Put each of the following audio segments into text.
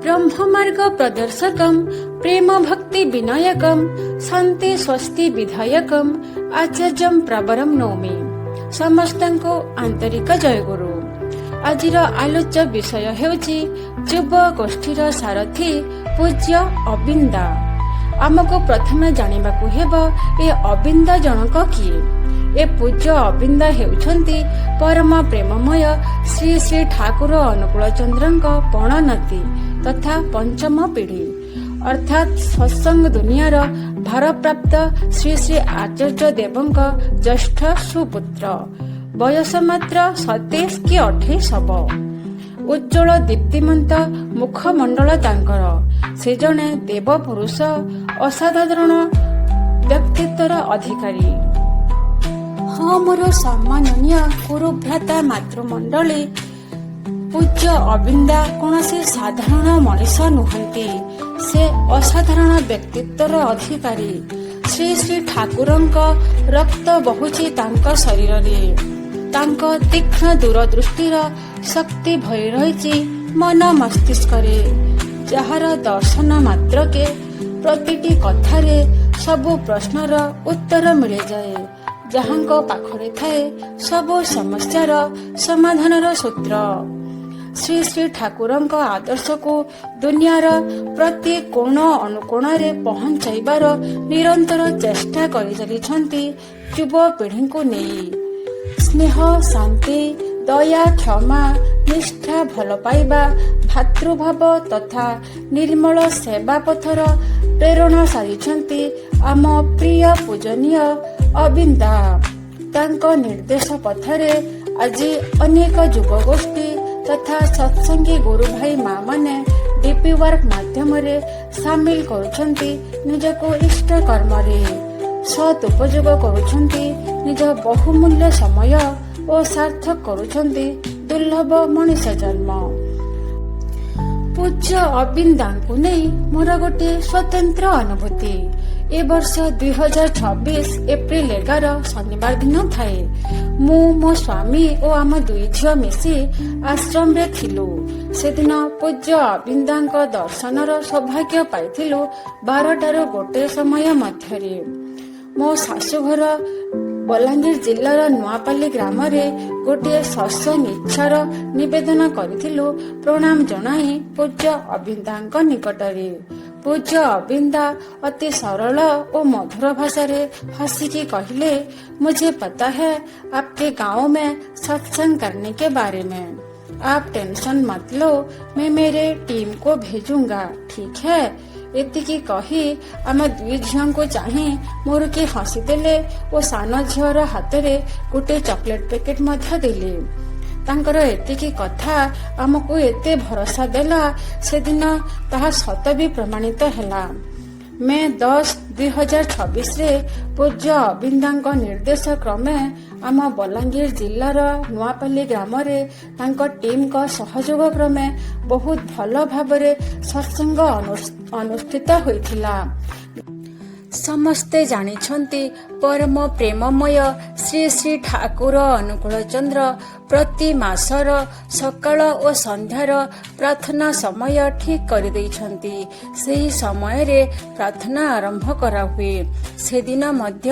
ବ୍ରହ୍ମମାର୍ଗ ପ୍ରଦର୍ଶକಂ ପ୍ରେମ ଭକ୍ତି ବିନାୟକಂ ଶାନ୍ତି ସ୍ୱସ୍ତି ବିଧାୟକಂ ଆଚାର୍ଯ୍ୟಂ ପ୍ରବରମ ନୌମି। ସମସ୍ତଙ୍କୁ ଆନ୍ତରିକ ଜୟଗୁରୁ। ଆଜିର ଆଲୋଚ୍ୟ ବିଷୟ ହେଉଛି ଯୁବ ଗୋଷ୍ଠୀର ସାରଥୀ ପୂଜ୍ୟ ଅବିନ୍ଦା। ଆମକୁ ପ୍ରଥମେ ଜାଣିବାକୁ ହେବ, ଏ ଅବିନ୍ଦା ଜଣକ କିଏ? ଏ ପୂଜ୍ୟ ଅବିନ୍ଦା ହେଉଛନ୍ତି ପରମ ପ୍ରେମମୟ ଶ୍ରୀ ଶ୍ରୀ ଠାକୁର ଅନୁକୂଳ ଚନ୍ଦ୍ରଙ୍କ ପଣନାତି ତଥା ପଞ୍ଚମ ପିଢ଼ି, ଅର୍ଥାତ୍ ସତ୍ସଙ୍ଗ ଦୁନିଆର ଭାରପ୍ରାପ୍ତ ଶ୍ରୀ ଶ୍ରୀ ଆଚାର୍ଯ୍ୟ ଦେବଙ୍କ ଜ୍ୟେଷ୍ଠ ସୁପୁତ୍ର। ବୟସ ମାତ୍ର 27 କି 28 ହବ। ଉଜ୍ଜଳ ଦୀପ୍ତିମନ୍ତ ମୁଖମଣ୍ଡଳ ତାଙ୍କର। ସେ ଜଣେ ଦେବପୁରୁଷ, ଅସାଧାରଣ ବ୍ୟକ୍ତିତ୍ୱର ଅଧିକାରୀ। ହଁ, ମୋର ସମ୍ମାନନୀୟ ଗୁରୁଭ୍ରାତା ମାତୃମଣ୍ଡଳୀ, ପୂଜ୍ୟ ଅବିନ୍ଦା କୌଣସି ସାଧାରଣ ମଣିଷ ନୁହନ୍ତି। ସେ ଅସାଧାରଣ ବ୍ୟକ୍ତିତ୍ୱର ଅଧିକାରୀ। ଶ୍ରୀ ଶ୍ରୀ ଠାକୁରଙ୍କ ରକ୍ତ ବହୁଛି ତାଙ୍କ ଶରୀରରେ। ତାଙ୍କ ତୀକ୍ଷ୍ଣ ଦୂରଦୃଷ୍ଟିର ଶକ୍ତି ଭରି ରହିଛି ମନ ମସ୍ତିଷ୍କରେ, ଯାହାର ଦର୍ଶନ ମାତ୍ରକେ ପ୍ରତିଟି କଥାରେ ସବୁ ପ୍ରଶ୍ନର ଉତ୍ତର ମିଳିଯାଏ, ଯାହାଙ୍କ ପାଖରେ ଥାଏ ସବୁ ସମସ୍ୟାର ସମାଧାନର ସୂତ୍ର। ଶ୍ରୀ ଶ୍ରୀ ଠାକୁରଙ୍କ ଆଦର୍ଶକୁ ଦୁନିଆର ପ୍ରତି କୋଣ ଅନୁକୋଣରେ ପହଞ୍ଚାଇବାର ନିରନ୍ତର ଚେଷ୍ଟା କରିଚାଲିଛନ୍ତି ଯୁବପିଢ଼ିଙ୍କୁ ନେଇ। ସ୍ନେହ, ଶାନ୍ତି, ଦୟା, କ୍ଷମା, ନିଷ୍ଠା, ଭଲ ପାଇବା, ଭାତୃଭାବ ତଥା ନିର୍ମଳ ସେବା ପଥର ପ୍ରେରଣା ସାଜିଛନ୍ତି ଆମ ପ୍ରିୟ ପୂଜନୀୟ ଅବିନ୍ଦା। ତାଙ୍କ ନିର୍ଦ୍ଦେଶ ପଥରେ ଆଜି ଅନେକ ଯୁବଗୋଷ୍ଠୀ ତଥା ସତ୍ସଙ୍ଗୀ ଗୁରୁଭାଇ ମା ମାନେ ଡିପି ୱାର୍କ ମାଧ୍ୟମରେ ସାମିଲ କରୁଛନ୍ତି ନିଜକୁ ଇଷ୍ଟ କର୍ମରେ, ସତ୍ ଉପଯୋଗ କରୁଛନ୍ତି ନିଜ ବହୁମୂଲ୍ୟ ସମୟ ଓ ସାର୍ଥକ କରୁଛନ୍ତି ଦୁର୍ଲଭ ମଣିଷ ଜନ୍ମ। ପୂଜ୍ୟ ଅବିନ୍ଦାଙ୍କୁ ନେଇ ମୋର ଗୋଟିଏ ସ୍ୱତନ୍ତ୍ର ଅନୁଭୂତି। ଏ ବର୍ଷ 2026 ଏପ୍ରିଲ 11 ଶନିବାର ଦିନ ଥାଏ। ମୁଁ, ମୋ ସ୍ୱାମୀ ଓ ଆମ ଦୁଇ ଝିଅ ମିଶି ଆଶ୍ରମରେ ଥିଲୁ। ସେଦିନ ପୂଜ୍ୟ ଅବିନ୍ଦାଙ୍କ ଦର୍ଶନର ସୌଭାଗ୍ୟ ପାଇଥିଲୁ 12ଟାରୁ 1 ସମୟ ମଧ୍ୟରେ। ମୋ ଶାଶୁଘର ବଲାଙ୍ଗୀର ଜିଲ୍ଲାର ନୂଆପାଲି ଗ୍ରାମରେ ଗୋଟିଏ ସତ୍ସଙ୍ଗ ଇଚ୍ଛାର ନିବେଦନ କରିଥିଲୁ ପ୍ରଣାମ ଜଣାଇ ପୂଜ୍ୟ ଅବିନ୍ଦାଙ୍କ ନିକଟରେ। ପୂଜ୍ୟ ଅବିନ୍ଦା ଅତି ସରଳ ଓ ମଧୁର ଭାଷାରେ ହସିକି କହିଲେ, "मुझे पता है आपके गांव में सत्संग करने के बारे में। आप टेंशन मत लो, मैं मेरे टीम को भेजूंगा, ठीक है?" ଏତିକି କହି ଆମ ଦୁଇ ଝିଅଙ୍କୁ ଚାହିଁ ମୁରୁକି ହସିଦେଲେ ଓ ସାନ ଝିଅର ହାତରେ ଗୋଟିଏ ଚକୋଲେଟ ପ୍ୟାକେଟ ମଧ୍ୟ ଦେଲେ। ତାଙ୍କର ଏତିକି କଥା ଆମକୁ ଏତେ ଭରସା ଦେଲା, ସେଦିନ ତାହା ସତ ବି ପ୍ରମାଣିତ ହେଲା। ମେ 10 2026ରେ ପୂଜ୍ୟ ଅବିନ୍ଦାଙ୍କ ନିର୍ଦ୍ଦେଶ କ୍ରମେ ଆମ ବଲାଙ୍ଗୀର ଜିଲ୍ଲାର ନୂଆପାଲି ଗ୍ରାମରେ ତାଙ୍କ ଟିମ୍ଙ୍କ ସହଯୋଗ କ୍ରମେ ବହୁତ ଭଲ ଭାବରେ ସତ୍ସଙ୍ଗ ଅନୁଷ୍ଠିତ ହୋଇଥିଲା। ସମସ୍ତେ ଜାଣିଛନ୍ତି, ପରମ ପ୍ରେମମୟ ଶ୍ରୀ ଶ୍ରୀ ଠାକୁର ଅନୁକୂଳ ଚନ୍ଦ୍ର ପ୍ରତି ମାସର ସକାଳ ଓ ସନ୍ଧ୍ୟାର ପ୍ରାର୍ଥନା ସମୟ ଠିକ୍ କରିଦେଇଛନ୍ତି। ସେହି ସମୟରେ ପ୍ରାର୍ଥନା ଆରମ୍ଭ କରାହୁଏ। ସେଦିନ ମଧ୍ୟ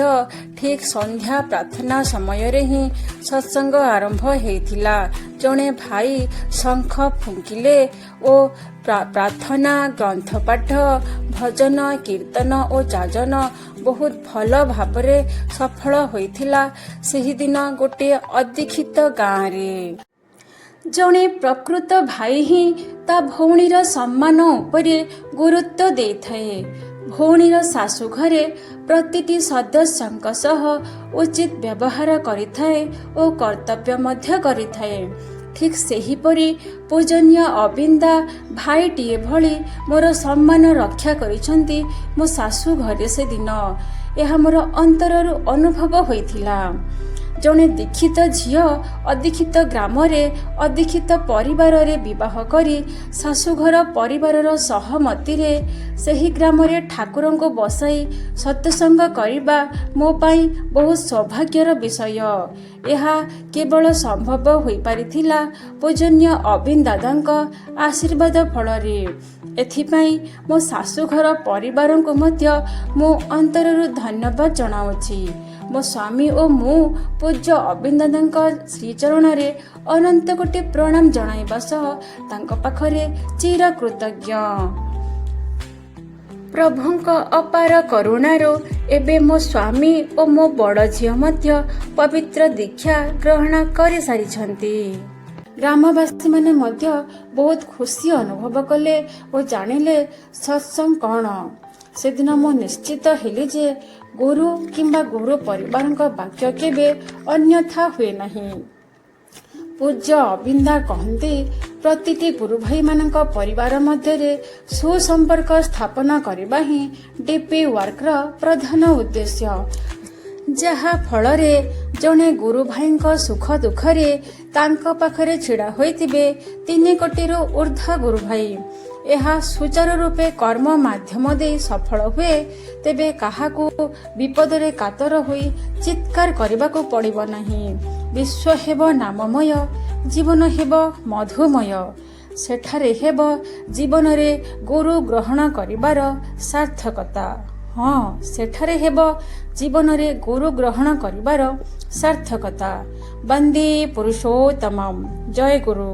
ଠିକ୍ ସନ୍ଧ୍ୟା ପ୍ରାର୍ଥନା ସମୟରେ ହିଁ ସତ୍ସଙ୍ଗ ଆରମ୍ଭ ହେଇଥିଲା। ଜଣେ ଭାଇ ଶଙ୍ଖ ଫୁଙ୍କିଲେ ଓ ପ୍ରାର୍ଥନା, ଗ୍ରନ୍ଥପାଠ, ଭଜନ, କୀର୍ତ୍ତନ ଓ ଯାଜନ ବହୁତ ଭଲ ଭାବରେ ସଫଳ ହୋଇଥିଲା ସେହିଦିନ ଗୋଟିଏ ଅଦୀକ୍ଷିତ ଗାଁରେ। ଜଣେ ପ୍ରକୃତ ଭାଇ ହିଁ ତା ଭଉଣୀର ସମ୍ମାନ ଉପରେ ଗୁରୁତ୍ୱ ଦେଇଥାଏ। ଭଉଣୀର ଶାଶୁ ଘରେ ପ୍ରତିଟି ସଦସ୍ୟଙ୍କ ସହ ଉଚିତ ବ୍ୟବହାର କରିଥାଏ ଓ କର୍ତ୍ତବ୍ୟ ମଧ୍ୟ କରିଥାଏ। ଠିକ୍ ସେହିପରି ପୂଜନୀୟ ଅବିନ୍ଦା ଭାଇଟିଏ ଭଳି ମୋର ସମ୍ମାନ ରକ୍ଷା କରିଛନ୍ତି ମୋ ଶାଶୁ ଘରେ ସେଦିନ। ଏହା ମୋର ଅନ୍ତରରୁ ଅନୁଭବ ହୋଇଥିଲା। ଜଣେ ଦୀକ୍ଷିତ ଝିଅ ଅଦୀକ୍ଷିତ ଗ୍ରାମରେ ଅଦୀକ୍ଷିତ ପରିବାରରେ ବିବାହ କରି ଶାଶୁଘର ପରିବାରର ସହମତିରେ ସେହି ଗ୍ରାମରେ ଠାକୁରଙ୍କୁ ବସାଇ ସତ୍ସଙ୍ଗ କରିବା ମୋ ପାଇଁ ବହୁତ ସୌଭାଗ୍ୟର ବିଷୟ। ଏହା କେବଳ ସମ୍ଭବ ହୋଇପାରିଥିଲା ପୂଜନୀୟ ଅବିନ ଦାଦାଙ୍କ ଆଶୀର୍ବାଦ ଫଳରେ। ଏଥିପାଇଁ ମୋ ଶାଶୁଘର ପରିବାରଙ୍କୁ ମଧ୍ୟ ମୁଁ ଅନ୍ତରରୁ ଧନ୍ୟବାଦ ଜଣାଉଛି। ମୋ ସ୍ୱାମୀ ଓ ମୁଁ ପୂଜ୍ୟ ଅବିନ ଦାଦାଙ୍କ ଶ୍ରୀଚରଣରେ ଅନନ୍ତ କୋଟି ପ୍ରଣାମ ଜଣାଇବା ସହ ତାଙ୍କ ପାଖରେ ଚିର କୃତଜ୍ଞ। ପ୍ରଭୁଙ୍କ ଅପାର କରୁଣାରୁ ଏବେ ମୋ ସ୍ୱାମୀ ଓ ମୋ ବଡ଼ ଝିଅ ମଧ୍ୟ ପବିତ୍ର ଦୀକ୍ଷା ଗ୍ରହଣ କରିସାରିଛନ୍ତି। ଗ୍ରାମବାସୀମାନେ ମଧ୍ୟ ବହୁତ ଖୁସି ଅନୁଭବ କଲେ ଓ ଜାଣିଲେ ସତ୍ସଙ୍ଗ କ'ଣ। ସେଦିନ ମୁଁ ନିଶ୍ଚିତ ହେଲି ଯେ ଗୁରୁ କିମ୍ବା ଗୁରୁ ପରିବାରଙ୍କ ବାକ୍ୟ କେବେ ଅନ୍ୟଥା ହୁଏ ନାହିଁ। ପୂଜ୍ୟ ଅବିନ୍ଦା କହନ୍ତି, ପ୍ରତିଟି ଗୁରୁଭାଇମାନଙ୍କ ପରିବାର ମଧ୍ୟରେ ସୁସମ୍ପର୍କ ସ୍ଥାପନ କରିବା ହିଁ ଡିପି ୱାର୍କର ପ୍ରଧାନ ଉଦ୍ଦେଶ୍ୟ, ଯାହା ଫଳରେ ଜଣେ ଗୁରୁଭାଇଙ୍କ ସୁଖ ଦୁଃଖରେ ତାଙ୍କ ପାଖରେ ଛିଡ଼ା ହୋଇଥିବେ 3 କୋଟିରୁ ଉର୍ଦ୍ଧ୍ୱ ଗୁରୁଭାଇ। ଏହା ସୁଚାରୁ ରୂପେ କର୍ମ ମାଧ୍ୟମ ଦେଇ ସଫଳ ହୁଏ, ତେବେ କାହାକୁ ବିପଦରେ କାତର ହୋଇ ଚିତ୍କାର କରିବାକୁ ପଡ଼ିବ ନାହିଁ। ବିଶ୍ୱ ହେବ ନାମମୟ, ଜୀବନ ହେବ ମଧୁମୟ। ସେଠାରେ ହେବ ଜୀବନରେ ଗୁରୁ ଗ୍ରହଣ କରିବାର ସାର୍ଥକତା। ହଁ, ସେଠାରେ ହେବ ଜୀବନରେ ଗୁରୁ ଗ୍ରହଣ କରିବାର ସାର୍ଥକତା। ବନ୍ଦେ ପୁରୁଷୋତ୍ତମମ୍। ଜୟ ଗୁରୁ।